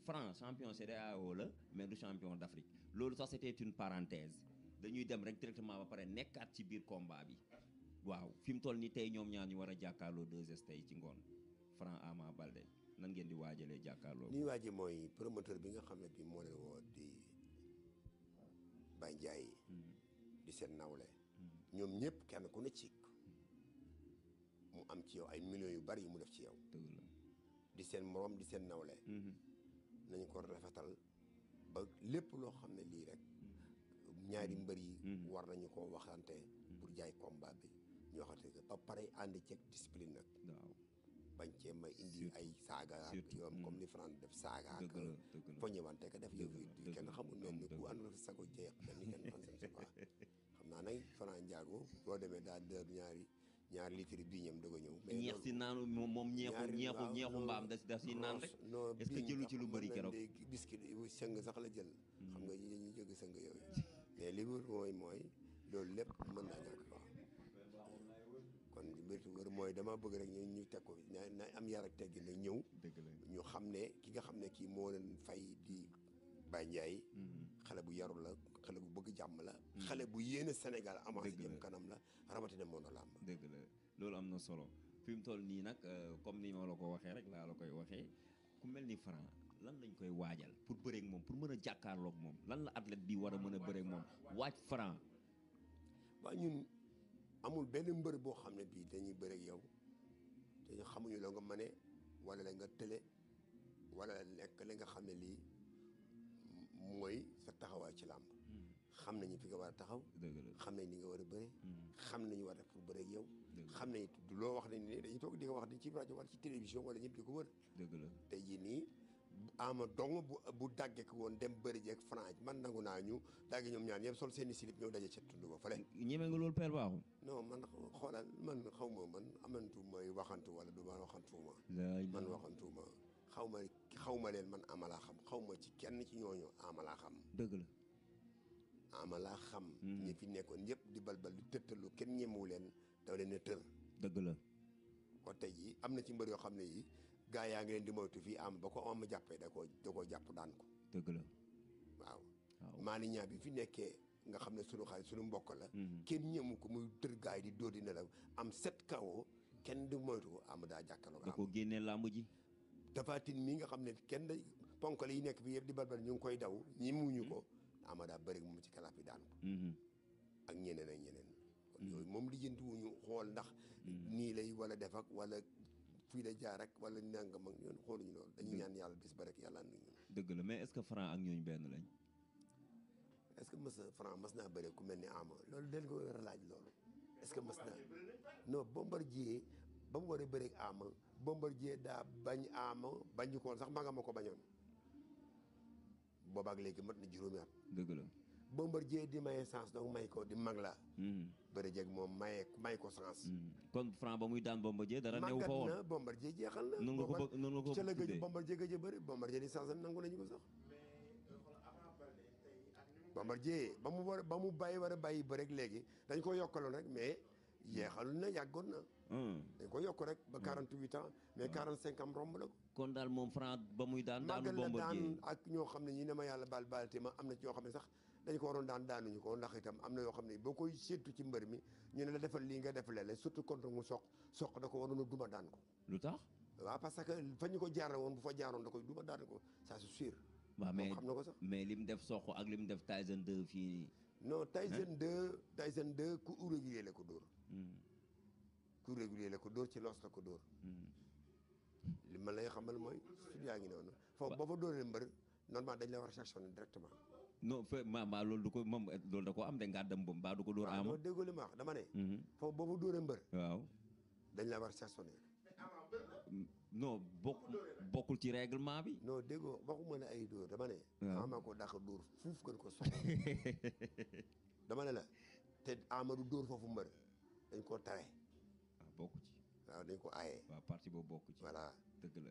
Franc champion CEDEAO la mais du champion d'Afrique loolu sax c'était une parenthèse dañuy dem rek directement ba pare nekkaat ci biir combat bi waaw fi mu toll nii tey ñoom ñaar ñu war a jàkkaarloo 2S tey ci ngoon Franc Ama Baldé nan ngeen di waajalee jàkkaarloo. li ñu waajee mooy promoteur bi nga xam ne bii moo leen woo di Baye Ndiaye. di seen nawle. ñoom ñëpp kenn ku ne ci mu am ci yow ay millions yu bari yu mu def ci yow. di seen morom di seen nawle. nañu ko rafetal ba lépp loo xam ne lii rek ñaari mbër yi war nañu ko waxante pour jaay combat bi ñu waxante ko ba pare ànd ceeg discipline nag waaw bañ cee may indi ay saaga ak yoom comme li Franc def saaga ak foññewante ko def yëf yi kenn xamul mel ni ku ànd sa sago jeex mel ni kenn man sa quoi xam naa nag Franc Ndiago boo demee daal dër ñaari litre bii ñam doog a ñëw. mais ñeex si naanu moom ñeexu mbaam da si naan rek. non est-ce que jëlu ci lu bëri keroog biscuit sëng sax la jël. xam nga ñu jóge sëng yooyu. mais li wër mooy loolu lépp mën naa ñàkk quoi. kon li wër mooy dama bëgg rek ñu teg ko na am yar ak teggin nag ñëw. ñu xam ne ki nga xam ne kii moo leen fay di Baye Ndiaye. xale bu yaru la xale bu bëgg jàmm la. xale bu yéene Sénégal avancé jëm kanam la rawatina mono làmb. dëgg la loolu am na solo fi mu toll nii nag comme ni ma la ko waxee rek laa la koy waxee ku mel ni Franc lan lañ koy waajal pour bëreek moom pour mën a jàkkaarloog moom lan la athlète bi war a mën a bëreek moom waaj Franc. waaw ñun amul benn mbër boo xam ne bii dañuy bëreek yow te ñu xamuñu la nga mëne wala la nga tële wala nekk li nga xam ne lii mooy sa taxawaay ci làmb. xam nañu fi nga war a taxaw. xam nañ ni nga war a bëre. xam nañu war a def pour bëre ak yow. xam nañ du loo wax ne ni dañuy toog di nga wax di ci rajo wala ci télévision wala ñëpp di ko wër. dëgg la tey jii nii ama dong bu dàggee ko woon dem bëri jeeg Franc man nangu naa ñu dàggee ñoom ñaan yëpp sol seen i slip ñëw daje ca tund ba fële. ñeme nga loolu père baaxul. non man xoolal man xaw ma man amantu mooy waxantu wala du ma waxantuuma. man waxantuuma xaw ma leen man ama laa xam xaw ma ci kenn ci ñooñu ama laa xam. dëgg la. ama laa xam. ñi fi nekkoon ñëpp di balbal di tëttalu kenn ñemewu leen daw leen a tër. dëgg la. kon tey jii am na ci mbër yoo xam ne yi gaa yaa ngi leen di moytu fii am ba ko am jàppee da koo jàpp daan ko. dëgg la. waaw Malick Niang bi fi nekkee nga xam ne sunu xarit sunu mbokk la. kenn ñemu ko muy tër gaa yi di dóor di nelaw am 7 kawo kenn du moytu ko am daa jàkkaarloo. da ko génnee làmb ji. Tapha Tine mi nga xam ne kenn day ponkal yi nekk fi yëpp di balbal ñu ngi koy daw ñi muñu ko. ama daa bëri moom ci kalaaf yi daan ko ak ñeneen ak ñeneen kon yooyu moom lijjanti wuñu xool ndax nii lay wala def ak wala fii lay jaar ak wala nangam ak ñoon xooluñu loolu dañuy ñaan yàlla bis ba rek yàlla ànd ak ñun. dëgg la mais est-ce que Franc ak ñooñu benn lañ. est-ce que Franc mas naa bëri ku mel ni ama loolu den ko war a laaj loolu est-ce que mas naa non Bombardier ba mu war a bëri ama Bombardier daa bañ ama bañu ko woon sax maa nga ma ko bañoon boobaak léegi mat na juróomi at. dëgg la. Bombardier di maye sens donc may ko di mag la. bëri jeeg moom may ko sens. kon Franc ba muy daan Bombardier dara newu fa woon màggat na Bombardier jeexal na. noonu nga ko ca la gëj Bombardier gëj a bëri Bombardier di sens am nangu nañu ko sax. Bombardier ba mu bàyyi war a bàyyi ba rek léegi dañ ko yokkaloon rek mais jeexal na yàggoon na. dañ ko yokk rek ba 48 ans mais 45 ans romb la ko. kon daal moom Franc ba muy daanu Bombardier daan ak ñoo xam ne ñi ne ma yàlla baal te ma am na ci ñoo xam ne sax dañ ko waroon daanuñu ko ndax itam am na yoo xam ne boo koy séentu ci mbër mi ñu ne la defal lii nga def lele surtout contre mu soq da ko waroon a duma daan ko. lu tax. waaw parce que fa ñu ko jaar woon bu fa jaaroon da koy duma daan ko ça c'est sûr. waaw mais xam na ko sax mais lim def soq ak lim def Tyson 2 fii. non Tyson 2 ku irrégulier la ko dóor. ku régulier la ko dóor ci loos la ko dóor. li ma lay xamal mooy su yaa ngi noonu foofu boo fa dóoree mbër normal dañ la war a sanctionner directement. non maa loolu du ko moom loolu da koo am de nga dem ba mbaa du ko dóor ama. non déggoo li ma wax dama ne. foofu boo fa dóoree mbër. waaw dañ la war a sanctionner. non bokkul ci règlement bi. non déggoo waxuma ne ay dóor dama ne. waaw Ama ko dàq dóor fuuf gën ko soxla. dama ne la te Amadou dóor foofu mbër dañ koo tare. waaw bokku ci. waaw dañ ko aaye. waaw parti boobu bokku ci. voilà dëgg la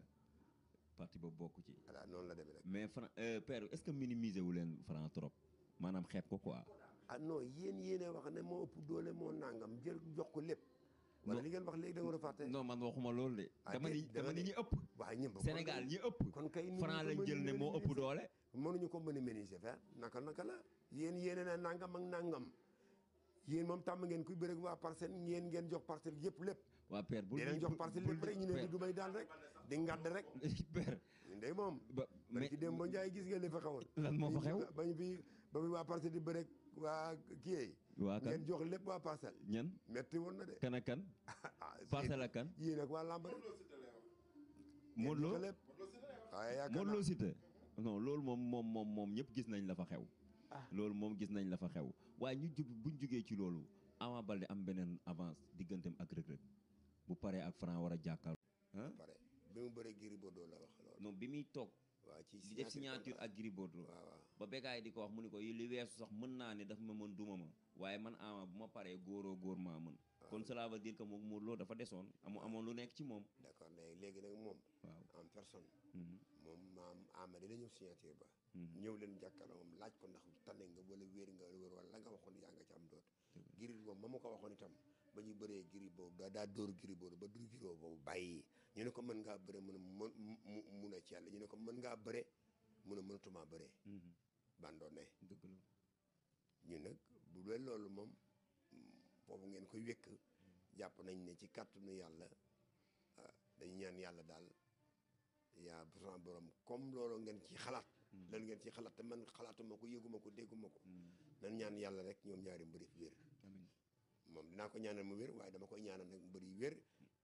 parti boobu bokku ci. voilà noonu la demee rek. mais Franc père est-ce que minimiser wu leen Franc trop maanaam xeeb ko quoi. ah non yéen wax ne moo ëpp doole moo nangam jël jox ko lépp. wala li ngeen wax léegi da nga war a fàtte. non man waxuma loolu de. dama ni ñi ëpp. waaw ñëpp Sénégal ñi ëpp. kon kay Franc lañ jël ne moo ëpp doole. mënuñu ko minimiser fer naka la yéen ne nangam ak nangam yéen moom tàmm ngeen kuy bëre waa parcelle ngeen jox parcelle yëpp lépp. waa père bul leen jox parcelle lépp rek ñu ne du may daan rek di ngadd rek. père ndey moom. mais ci dem ba Ndiaye gis ngeen li fa xewoon. lan moo fa xew ba bi waa parcelle di bëre waa kii waa kan ngeen jox lépp waa parcelle. ñan metti woon na de. kan ak kan. parcelle ak kan. yéen ak waa làmb rek. Modou Lo waaye yaakaar Modou Lo Siteu non loolu moom ñëpp gis nañ la fa xew. loolu moom gis nañ la fa xew waaye buñ jugee ci loolu Ama Baldé am beneen avance digganteem ak Reug Reug bu paree ak Franc war a jàkkaarloo. pare bi mu bëree Gris Bordeaux la wax loolu. non bi muy toog. waaw ci di def signature ak Gris Bordeaux. waaw ba Bécaye di ko wax mu ni ko li weesu sax mën naa ne daf ma mën duma ma waaye man Ama bu ma paree góor maa mën. kon cela veut dire que moom Modou Lo dafa desoon amoon lu nekk ci moom. d'accord léegi nag moom. waaw en personne. moom maam Ama dina ñëw signature ba. ñëw leen jàkkaarloo moom laaj ko ndax tànne nga wala wéer nga wala la nga waxoon yaa nga ci am doot. Gris moom ma ko waxoon itam ba ñu bëree Gris boobu daa dóor Gris boobu ba dur Gris boobu bàyyi ñu ne ko mën ngaa bëre mun a ci yàlla ñu ne ko mën ngaa bëre mun a mënatumaa bëree. bandoone dëgg la ñu nag bu dee loolu moom foofu ngeen koy wékk jàpp nañ ne ci kàttanu yàlla dañu ñaan yàlla daal yaa sama borom comme loolu ngeen ci xalaat. lan ngeen ci xalaat te man xalaatuma ko yëguma ko dégguma ko. nan ñaan yàlla rek ñoom ñaari mbëri wér. moom dinaa ko ñaanal mu wér waaye dama koy ñaanal nag mbëri wér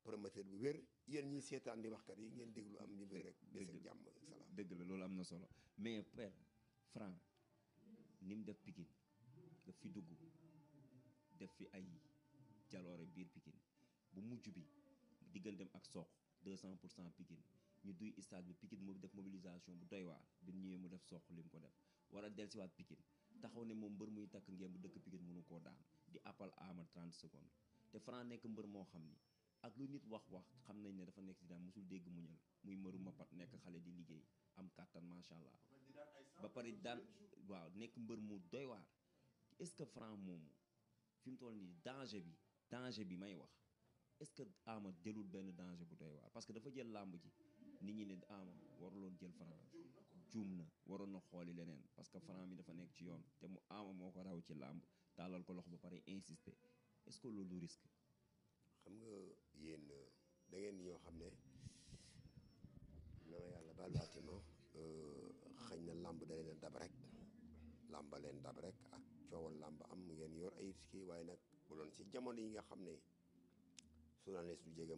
promoteur bu wér yéen ñi seetaan di waxkat yi ngeen déglu am ñu wér rek. des ak jàmm ak salaam. dëgg la loolu am na solo mais père Franc ni mu def Pikine daf fi dugg def fi ay jaloore biir Pikine bu mujj bi digganteem ak Sokh 200% Pikine ñu duy stade bi Pikine moo def mobilisation bu doy waar bi ñëwee mu def Sokh li mu ko def war a dellusiwaat Pikine taxaw ne moom mbër muy takk ngeen bu dëkk Pikine mënu koo daan di appal Ama 30 secondes te Franc nekk mbër moo xam ni ak lu nit wax xam nañ ne dafa nekk si daan mosul dégg muñal muy mbëru mappat nekk xale di liggéey am kàttan macha allah ba pare daan waaw nekk mbër mu doy waar est-ce que Franc moomu fi mu toll nii danger bi may wax est-ce que Ama jëlul benn danger bu doy waar parce que dafa jël làmb ji nit ñi ne Ama waruloon jël Franc juum na waroon na xooli leneen parce que Franc mi dafa nekk ci yoon te mu Ama moo ko raw ci làmb tàllal ko loxo ba pare insister est-ce que loolu risque. xam nga yéen da ngeen ñoo xam ne na ma yàlla baal bâtiment xañ na làmb da leen a dab rek làmba leen dab rek ak coowal làmb am ngeen yor ay kii waaye nag bu doon ci jamono yi nga xam ne journaliste du jege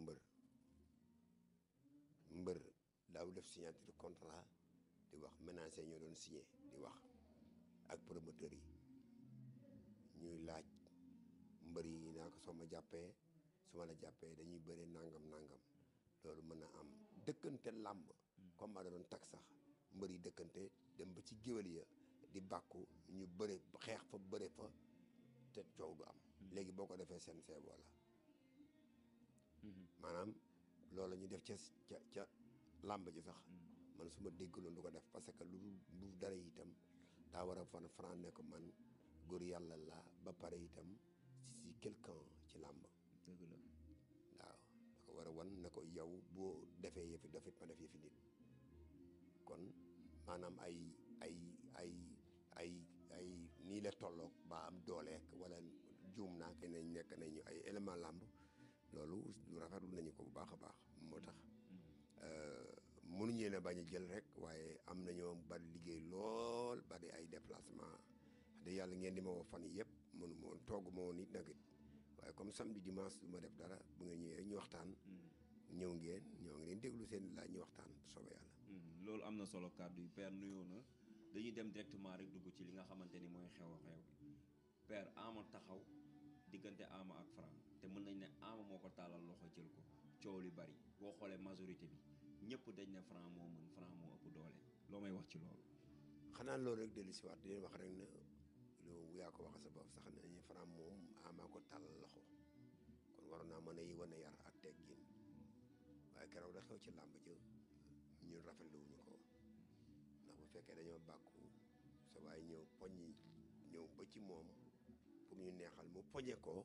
mbër daaw def signature contrat di wax ménager ñoo doon signé di wax ak promoteur yi ñuy laaj mbër yi naa ko soo ma jàppee su ma la jàppee dañuy bëre nangam loolu mën a am dëkkante làmb comme ma da doon tag sax mbër yi dëkkante dem ba ci géwél ya di bàkku ñu bëre xeex fa bëre fa te coow du am léegi boo ko defee seen seeb wala maanaam loolu ñu def ca làmb ji sax man su ma déggaloon du ko def parce que lu dara itam daa war a fan Franc ne ko man góor yàlla la ba pare itam si quelqu'un ci làmb dëgg la waaw da ko war a wan ne ko yow boo defee yëfi dafit ma def yëfi nit kon maanaam ay nii la tolloog ba am dooleek wala juum naa ke nañ nekk nañu ay élément làmb loolu lu rafetlu nañu ko bu baax a baax moo tax mënuñu leen a bañ a jël rek waaye am nañoo bari liggéey lool bari ay déplacement de yàlla ngeen di ma woo fan yi yëpp mënu ma woon togg ma woon it nag it waaye comme samedi dimanche du ma def dara bu nga ñëwee rek ñu waxtaan ñëw ngeen ñoo ngi leen déglu seen laaj ñu waxtaan bu soobee yàlla loolu am na solo kàddu yi père nuyoo na dañuy dem directement rek dugg ci li nga xamante ni mooy xew père Ama taxaw diggante Ama ak Franc te mën nañ ne Ama moo ko taalal loxo jël ko coow li bari boo xoolee majorité bi ñëpp dañ ne Franc moo mën Franc moo ëpp doole loo may wax ci loolu. xanaa loolu rek dellu si waat di leen wax rek ne loolu yaa ko wax sa bopp sax ne ñu Franc moom Ama ko tàllal loxo kon waroon naa mën a wane yar ak teggin waaye keroog da xew ci làmb ji ñun rafetlu wuñu ko ndax bu fekkee dañoo bàkku sa waaye ñëw poñi ñëw ba ci moom pour ñu neexal mu poñe ko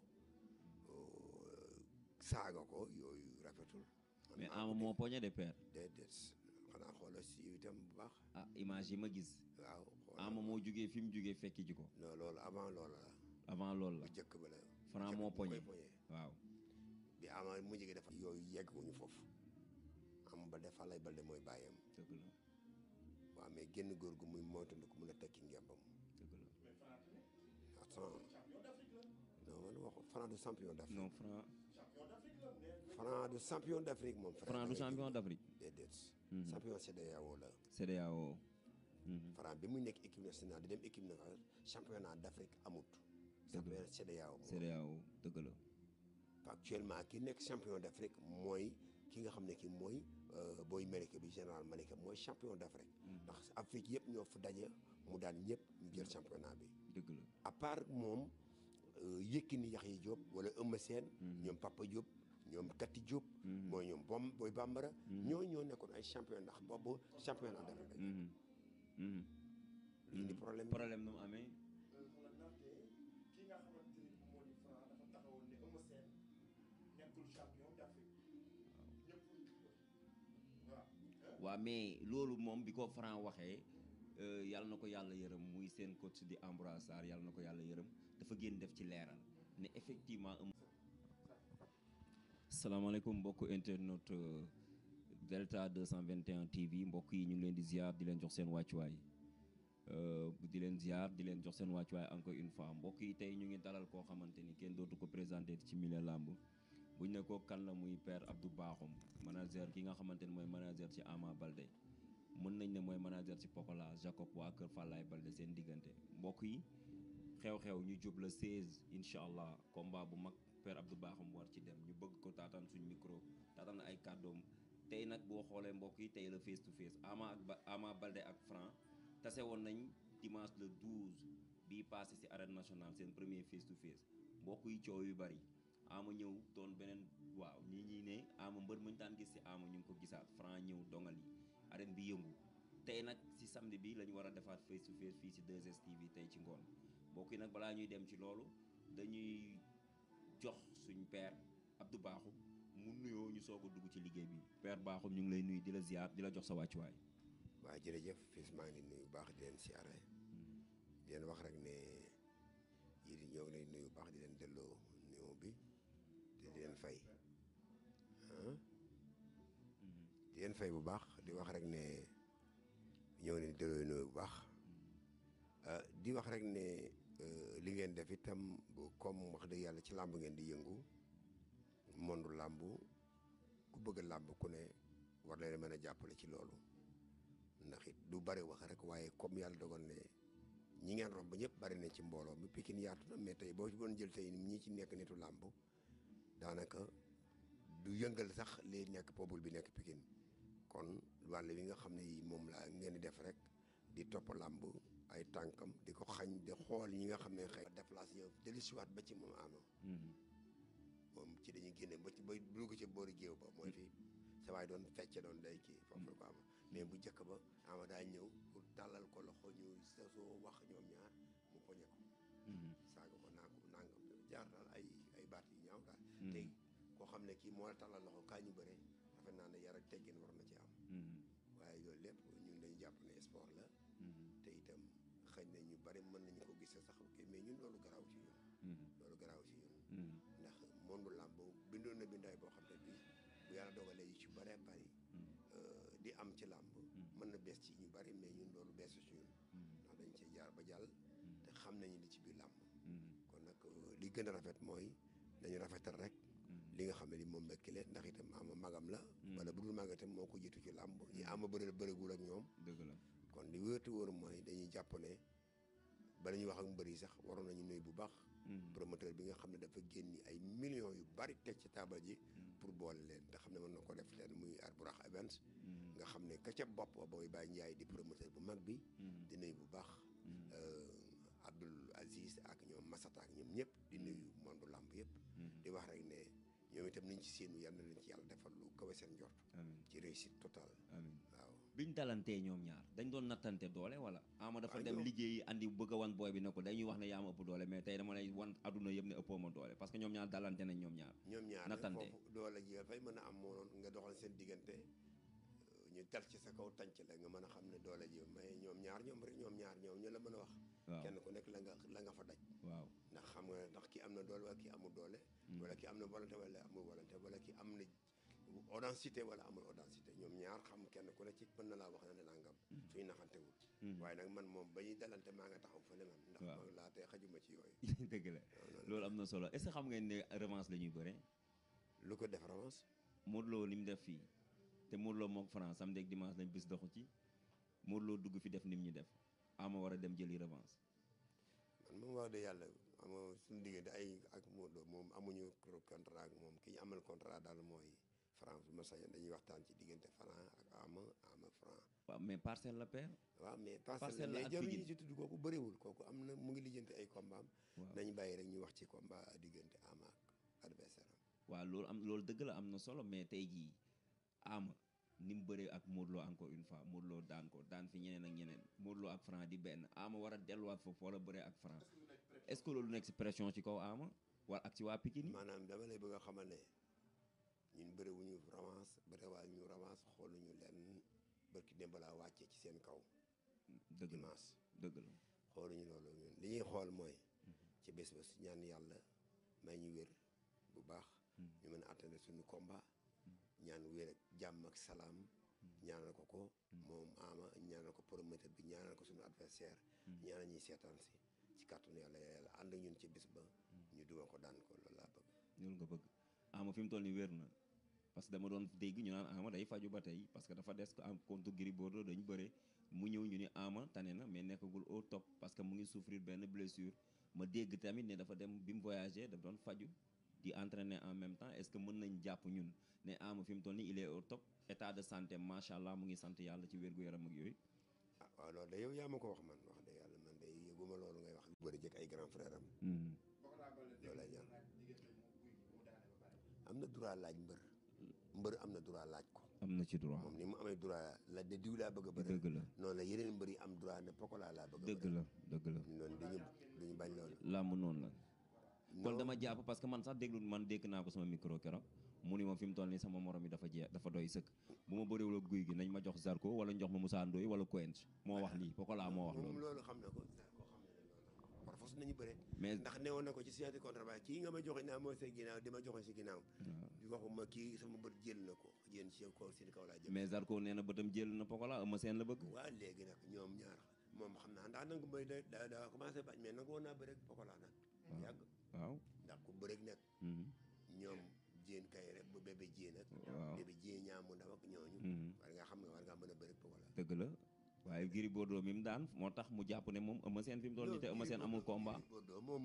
saaga ko yooyu rafetul. mais Ama moo poñe de père. déedéet xanaa xoolal si itam bu baax. ah image yi ma gis. waaw Ama moo jugee fi mu jugee fekki ji ko. non loolu avant loolu la. avant loolu la bu njëkk ba la. Franc moo poñe waaw. bi Ama mujj gi dafa yooyu yegguñu foofu am ba defa lay balde mooy bàyyam. dëgg la. waaw mais génn góor gu muy moytandiku ko mën a tekki ngembam. dëgg la. attends non man waxu Franc du champion d'Afrique. non Franc. Franc du champion d'Afrique moom. Franc du champion d'Afrique. déedéet. champion CEDEAO la. CEDEAO. Franc bi muy nekk équipe nationale di dem équipe nationale championnat d'Afrique amut. champion CEDEAO moom CEDEAO dëgg la. actuellement ki nekk champion d'Afrique mooy ki nga xam ne ki mooy booy Malika bi général Malika mooy champion d'Afrique. ndax Afrique yëpp ñoo fa daje mu daan ñëpp ñu jël championnat bi. dëgg la à part moom Yékini Yaxya Diop wala Eumeu Sène. ñoom Papa Diop ñoom Kati Diop. mooy ñoom booy Bambara. ñoo nekkoon ay champion ndax boobu championnat d'Afrique lañu. lii di problème nu mu amee. waaw mais loolu moom bi ko Franc waxee yàlla na ko yàlla yërëm muy seen coach di Ambroise Sarr yàlla na ko yàlla yërëm dafa génn def ci leeral ne effectivement. salaamaaleykum mbokku internet Delta 221 TV mbokk yi ñu ngi leen di ziar di leen jox seen wàccuwaay di leen ziar di leen jox seen wàccuwaay encore une fois mbokk yi tey ñu ngi dalal koo xamante ni kenn dootu ko présenté ci milieu làmb buñ ne ko kan la muy père Abdou Bakhoum manager ki nga xamante ni mooy manager ci Ama Baldé mën nañ ne mooy manager ci Pokola Jacob waa Kër Fallaye Baldé seen diggante mbokk yi xew-xew ñu jub le 16 incha allah combat bu mag père Abdou Bakhoum war ci dem ñu bëgg ko taataan suñ micro taataan ay kàddoom tey nag boo xoolee mbokk yi tey la face to face Ama Baldé ak Franc tase woon nañ dimanche le 12 bii passé ci arène nationale seen premier face to face mbokk yi coow yu bari Ama ñëw doon beneen waaw ñii ne Ama mbër muñ daan gis ci Ama ñu ngi ko gisaat Franc ñëw dongal yi arène bi yëngu tey nag ci samedi bi la ñu war a defaat face to face fii ci 2STV tey ci ngoon mbokk yi nag balaa ñuy dem ci loolu dañuy jox suñ père Abdou Bakhoum mu nuyoo ñu soog a dugg ci liggéey bi père Bakhoum ñu ngi lay nuyu di la ziar di la jox sa wàccuwaay. waaw jërëjëf fii maa ngi nuyu baax di leen siyaare di leen wax rek ne yii di ñoo ngi lay nuyu baax di leen delloo nuyoo bi te di leen fay di leen fay bu baax di wax rek ne ñoo ngi leen delloo nuyu bu baax di wax rek ne li ngeen def itam comme wax dëgg yàlla ci làmb ngeen di yëngu mondu làmb ku bëgg làmb ku ne war leen mën a jàppale ci loolu ndax it du bari wax rek waaye comme yàlla dogal ne ñi ngeen romb ñëpp bari na ci mbooloo mi Pikine yaatu na mais tey boo ci doon jël tey ñi ci nekk nitu làmb daanaka du yëngal sax li nekk peuple bi nekk Pikine kon wàll wi nga xam ne yi moom la ngeen di def rek di topp làmb ay tànkam di ko xañ di xool ñi nga xam ne xëy déplacé yow dellusiwaat ba ci moom Ama moom ci dañuy génne ba ci ba dugg ci boori géew ba mooy fi sa waay doon fecce doon day kii foofu la ko Ama mais bu njëkk ba Ama daa ñëw pour tàllal ko loxo ñu soo wax ñoom ñaar mu poñe ko saaga ko naa ko nangam jaar daal ay baat yu ñaaw daal tey koo xam ne kii moo la tàllal loxo kaa ñu bëre dafa naa ne yar ak teggin war na ci am waaye loolu lépp ñun dañu jàpp ne sport la te itam xëy na ñu bari mën nañu ko gisee sax ok mais ñun loolu garaaw ci ñun loolu garaaw ci ñun ndax monde làmb bindoon na bindaay boo xam ne bii bu yàlla dogalee yu ci bëree bari di am ci làmb mën na bees ci ñu bari mais ñun loolu beesu ci ñun ndax dañ cee jaar ba jàll te xam nañu li ci biir làmb kon nag li gën a rafet mooy nañu rafetal rek li nga xam ne li moom la kile ndax itam Ama magam la wala bu dul magam itam moo ko jiitu ci làmb ñi Ama bëregul ak ñoom dëgg la kon li wéetu wóor mooy dañuy jàpp ne bala ñuy wax ak mbër yi sax waroon nañu nuyu bu baax promoteur bi nga xam ne dafa génni ay millions yu bari teg ci taabal ji pour boole leen te xam ne mën na ko def leen muy Albourakh Events nga xam ne ka ca bopp booy Baye Ndiaye di promoteur bu mag bi di nuyu bu baax Abdoul Aziz ak ñoom Masata ak ñoom ñëpp di nuyu monde lamb yëpp di wax rek ne ñoom itam niñ ci séenu yal na leen ci yàlla defal lu kawe seen njort ci réussite totale waaw biñ dalantee ñoom ñaar dañ doon nattante doole wala Ama dafa dem liggéeyi andi bëgg a wan booy bi ne ko dañuy wax ne yaa ma ëpp doole mais tey dama lay wan adduna yëpp ne ëppoo ma doole parce que ñoom ñaar dalante nañ ñoom ñaar nattante foofu doole ji dafay mën a am moo nga doxal seen diggante ñu dal ci sa kaw tànc la nga mën a xam ne doole ji mais ñoom ñaar ñoom ñu la mën a wax kenn ku nekk la nga fa daj waaw ndax xam nga ndax ki am na doole wala ki amul doole wala ki am na volonté wala amul volonté wala ki am na audacité wala amul audacité ñoom ñaar xam kenn ku ne ci mën na laa wax ne nangam suñu naxantewul waaye nag man moom ba ñuy dalante maa nga taxaw fële man ndax man laa tey xajuma ci yooyu dëgg la loolu am na solo est-ce que xam ngeen ne revanche la ñuy bëre lu ko def revanche Modou Lo li mu def fii te Modou Lo mook France samedi ak dimanche lañ bis doxu ci Modou Lo dugg fi def ni mu ñu def Ama war a dem jëli revanche man moom wax de yàlla ama suñu diggante ay ak Modou Lo moom amuñu contrat ak moom ki ñu amal contrat daal mooy France bu ma sañoon dañuy waxtaan ci diggante Franc ak Ama Franc waaw mais parcelle la paire waaw mais parcelle la mais jaruñu ci tudd kooku bëriwul kooku am na mu ngi lijjanti ay combat am nañu bàyyi rek ñu wax ci combat diggante Ama ak adversaire am waaw loolu dëgg la am na solo mais tey jii Ama ni mu bëree ak Modou Lo encore une fois Modou Lo daan ko daan fi ñeneen ak ñeneen Modou Lo ak Franc di benn Ama war a delluwaat foofu wala bëree ak Franc est-ce que loolu nekk si pression ci kaw Ama wala ak ci waa Pikine maanaam dama lay bëgg a xamal ne ñun bëriwuñu revanche bëriwaal ñu revanche xooluñu leen barki démb laa wàccee ci seen kaw dëgg la dëgg la xooluñu loolu ñun li ñuy xool mooy ci bés ba ñaan yàlla may ñu wér bu baax ñu mën a attendre suñu combat ñaan wér ak jàmm ak salaam ñaanal ko moom Ama ñaanal ko promoteur bi ñaanal ko suñu adversaire ñaanal ñuy seetaan ci kàttanu yàlla ànd ñun ci bés ba ñu duma ko daan ko loolu laa bëgg loolu nga bëgg Ama fi mu toll nii wér na parce que dama doon dégg ñu naan Ama day faju ba tey parce que dafa des ko am contre Gris Bordeaux dañu bëre mu ñëw ñu ni Ama tane na mais nekkagul au top parce que mu ngi souffrir benn blessure ma dégg tamit ne dafa dem bi mu voyagé dafa doon faju di entraîner en même temps est-ce que mën nañ jàpp ñun ne Ama fi mu toll nii il est au top état de santé macha allah mu ngi sant yàlla ci wér-gu-yaram ak yooyu. waaw loolu de yow yaa ma ko wax man wax de yàlla man de yëguma loolu ngay wax. bëri jëkk ay grand frère am. loolu la ñu am na droit laaj mbër am na droit laaj ko. am na ci droit moom ni mu amee droit la de diw laa bëgg a bëri. dëgg la noonu la yeneen mbër yi am droit ne Pokola laa bëgg a bëri. dëgg la noonu duñu bañ loolu. làmb noonu la. kon dama jàpp parce que man sax dégg naa ko sama micro keroog mu ni ma fi mu toll nii sama morom yi dafa doy sëkk bu ma bëriwul ak guy gi nañ ma jox Zarko wala jox ma Moussa Ndoye wala Coench moo wax lii Pokola moo wax loolu. loolu xam na ko Zarko xam na loolu par force nañu bëre. mais ndax newoon na ko ci signature contrat ba kii nga ma joxe naa moo say ginnaaw di ma joxe si ginnaaw. waxuma kii sama bët jël na ko yéen si kaw laa jëm. mais Zarko nee na bëtam jël na Pokola Eumeu Sène la bëgg. waaw léegi nag ñoom ñaar moom xam naa ndax nanga bëri daa commencé bañ mais nanga woon naa bëre ak Pokola nag. yàgg waaw ndax ku bëre nag. ñoom jéen kay rek bu bébé jéen ak. waaw bébé jéen ñaamu ndaw ak ñooñu. war nga xam nga war ngaa mën a bëre ak Pokola. dëgg la waaye Gris Bordeaux mi mu daan moo tax mu jàpp ne moom Eumeu Sène fi mu toll nii te Eumeu Sène amul combat. Gris Bordeaux moom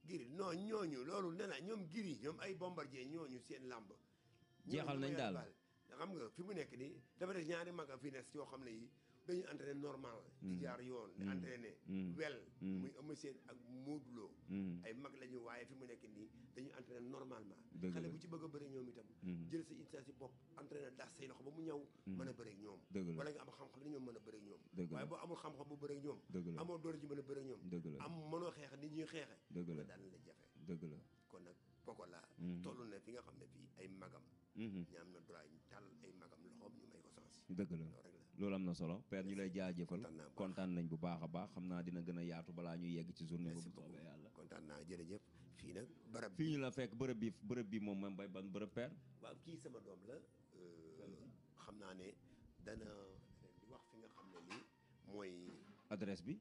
Gris non ñooñu loolu nee na ñoom Gris ñoom ay bombardier ñooñu seen làmb. jeexal nañ daal xam nga fi mu nekk nii dafa des ñaari mag a fi nes yoo xam ne yi dañuy entraîné normal. di jaar yoon di entraîné. wel muy Eumeu Sène ak Modou Lo. ay mag la ñu waaye fi mu nekk nii dañuy entraîné normalement. xale bu ci bëgg a bëre ñoom itam. jël sa initiative si bopp entraîné daas say loxo ba mu ñëw. mën a bëre ak ñoom. wala nga am xam-xam ni ñoom mën a bëre ak ñoom. waaye boo amul xam-xam bu bëre ak ñoom. amoo doole ji mën a bëre ak ñoom. am mënoo xeex nit ñuy xeexe. nga daan la jafe. dëgg la kon nag Pokola. toll na fi nga xam ne fii ay magam. ñaam na droit ñu tàll ay magam loxoom ñu may ko sens. dëgg la loolu am na solo père ñu lay jaajëfal kontaan nañ bu baax a baax xam naa dina gën a yaatu balaa ñuy yegg ci journée bu soobee yàlla kontaan naa jërëjëf fii nag barab fii ñu la fekk bërëb bi moom mooy ban bërëb père waaw kii sama doom la xam naa ne dana di wax fi nga xam ne lii mooy adresse bi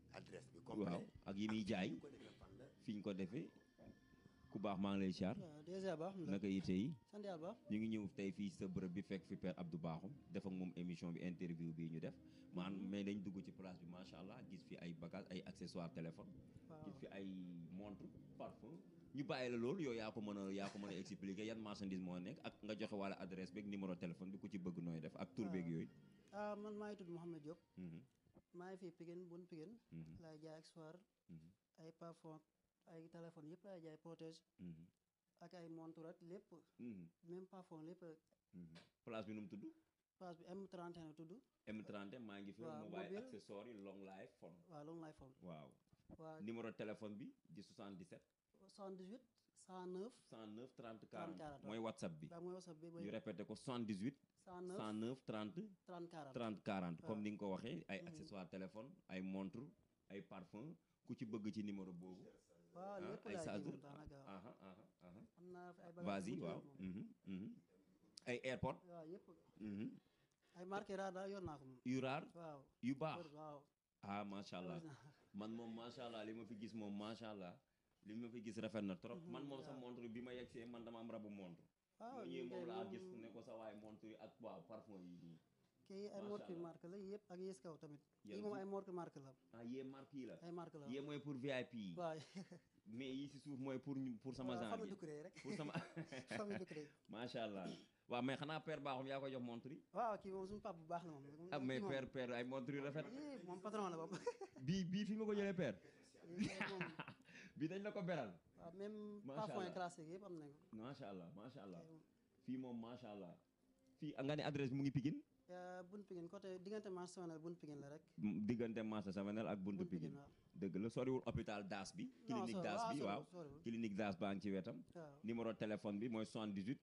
complet waaw ak yi muy jaay fi ñu ko defee ku baax maa ngi lay siyaar. waaw déjà baax na. naka yite yi. sant yàlla baax. ñu ngi ñëw tey fii sa bërëb bi fekk fi Père Abdou Bakhoum def ak moom émission bi interview bi ñu def mais dañ dugg ci place bi macha allah gis fi ay bagages ay accessoires téléphone. waaw gis fi ay montre parfum ñu bàyyi la loolu yow yaa ko mën a expliquer yan marchandise moo nekk ak nga joxe wala adresse beeg numéro téléphone bi ku ci bëgg nooy def ak tur beeg yooyu. man maa ngi tudd Mouhamed Diop. maa ngi fii Pikine Bun Pikine. laay jaay accessoire. ay parfum ay téléphone yëpp laay jaay protège. ak ay montre ak lépp. même parfum lépp. place bi nu mu tudd. place bi M31 la tudd. M30 maa ngi fi. waaw mobile accessoire yi long life phone. waaw long life phone. waaw. waaw numéro téléphone bi di 77. 78 109. 109 30 40 40 mooy WhatsApp bi. waaw mooy WhatsApp bi ñu répété ko 78. 109 30 30 40. 30 40 comme ni nga ko waxee ay accessoires téléphone ay montre ay parfum ku ci bëgg ci numéro boobu. waaw lépp ay laay chargeur daanaka. am naa fi ay vas-y waaw. ay airpod. waaw yëpp. ay marque raar daal yor naa ko moom. yu raar. waaw yu baax. waaw. macha allah man moom macha allah li ma fi gis moom macha allah li ma fi gis rafet na trop. man moom sa montre bi ma yegsee man dama am rabu montre. waaw ñëwee moom laa gis ne ko sa waay montre yi ak waaw parfum yi nii. kii ay marque marque la yëpp ak yées kaw tamit. yow yi moom ay marque marque la. yee marque yi la. ay marque la yee mooy pour VIP yi. waaw. mais yi si suuf mooy pour sama genre famille bi Ducré rek. pour sama. famille Ducré. macha allah waaw mais xanaa Père Bakhoum yaa koy jox montre yi. waaw kii moom suñu papa bu baax la moom. mais Père ay montre yu rafet. moom patron la moom. bii fi nga ko jëlee Père. bii dañ la ko beral. waaw même macha parfum allah classique yëpp am nañ ko. macha allah macha allah fii moom macha allah fii nga ne adresse bi mu ngi Pikine. Bun Pikine côté diggante marché Savanel Bun Pikine la rek. diggante marché Savanel ak buntu Pikine. dëgg la soriwul hôpital Daas bi. clinique Daas bi waaw clinique Daas baa ngi ci wetam. numéro téléphone bi mooy 78.